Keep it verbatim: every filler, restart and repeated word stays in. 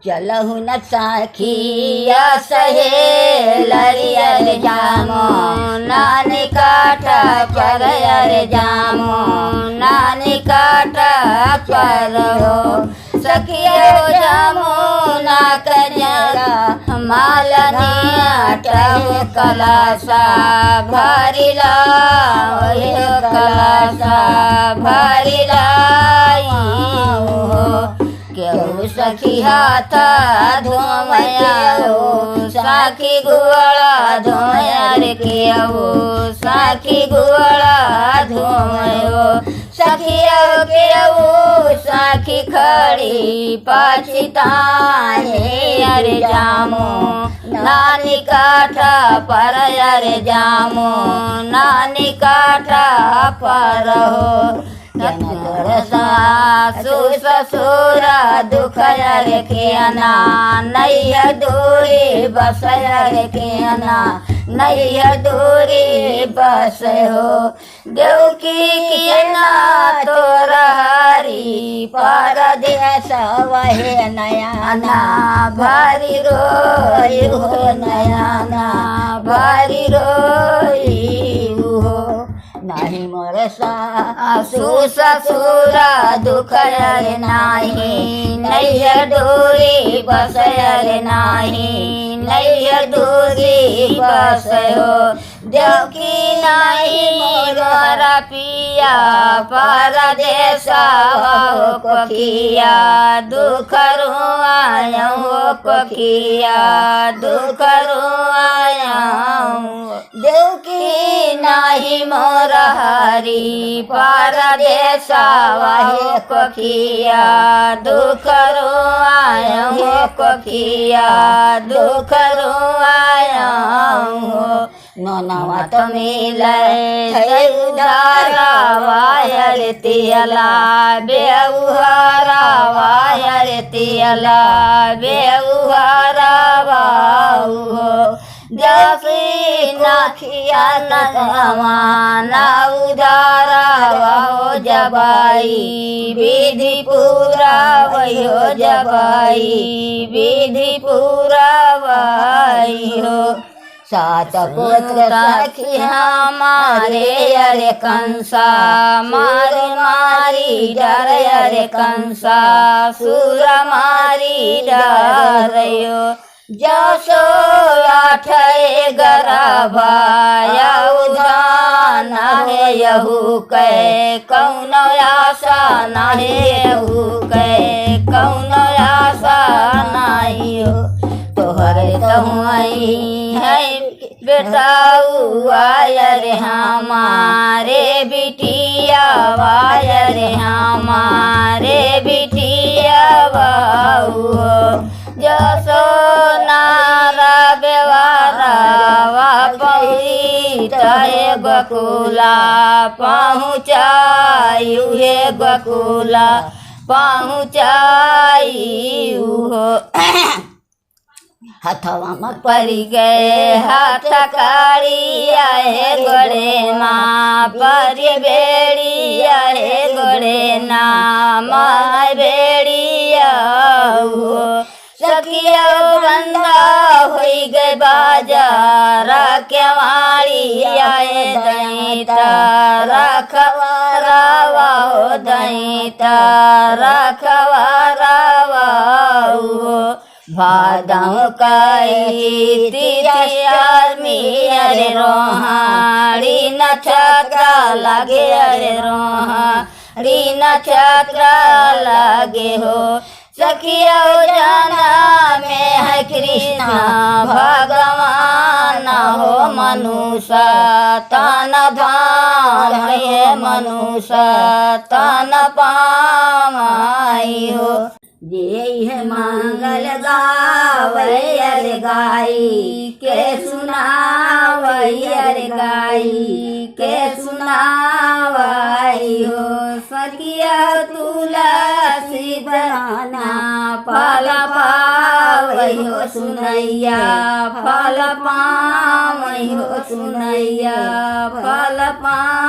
चलहु न साखिया सहेलरिया रे जामो, नानी काठा पर अरे जामो, नानी काठा पर हो। सखिया हो जामो ना कन्या मालनिया टहु कलासा भरिला, ओहे कलासा भरिला हो। केहू सखी हाथ धोवयो, सखी गोड़ा धोवयो रे केहू, सखी गोड़ा धोवयो। सखिया केहू सखी खड़ी पछिताए अरे जामो, नानी काठा पर अरे जामो, नानी काठा पर हो। केना तोर सासु ससुर दुख अरे केना, नैहर दूरी बस अरे केना, नैहर दूरी बस हो। देवकी केना तोर हरी परदेस वहे नयाना, भरी रोई हो नयाना, भरी रोई हो। नाही मोर सासु ससुर दुख अरे नाही, नैहर दूरी बस अरे नाही, नैहर दूरी बस हो। देवकी नाही मोर पिया परदेस हो कोखिया, दुख रोआयो कोखिया, दुख रोआयो। देवकी नाही मोर हरी परदेस वहे कोखिया, दुख रोआयो कोखिया, दुख रोआयो। नोनवा तो मिले है उधारा वायर तियला, बेउहारा वायर तियला, बेउहारा वाऊ हो। जसी नखिया नगवाना उधारा वाओ जबाई, विधि पूरा वयो जबाई, विधि पूरा वयो। सात पुत्र सखी हमारे अरे कंसा, मारी मारी डर अरे कंसा, सुर मारी डर यो। जसो आठे गरबा, या उधान है यहू के, कौनो आशा नहीं यहू के, कौनो आशा नहीं हो। तोहरे तो हुआई है बेटाऊ आयर हमारे बिटिया वायर हमारे बिटिया वाऊ हो। जसो नारा बेवारा वा पहुँची तहे गोकुला पहुँचायु हे गोकुला पहुँचायु हो। हथवा में परि गए हथकड़िया हे गोड़े मा परि बेड़िया हे गोड़े नाम है बेड़िया हो। सखिया बंदा होई गए बाजार केवाड़िया हे दैता रखवारावा हो दैता रखवारावा हो। भादव कही तीज चार में अरे रोहाड़ी नक्षत्र लगे अरे रोहाड़ी नक्षत्र लगे हो। सखिया जाना में है कृष्णा भगवान हो मनुष्य तन धाम है मनुष्य तन पामाई हो। जे यह मंगल गावै अर गाई के सुनावै अर गाई के सुनावै हो। सखिया तुलसी बहाना फल पावै हो सुनैया फल पावै हो सुनैया फल पावै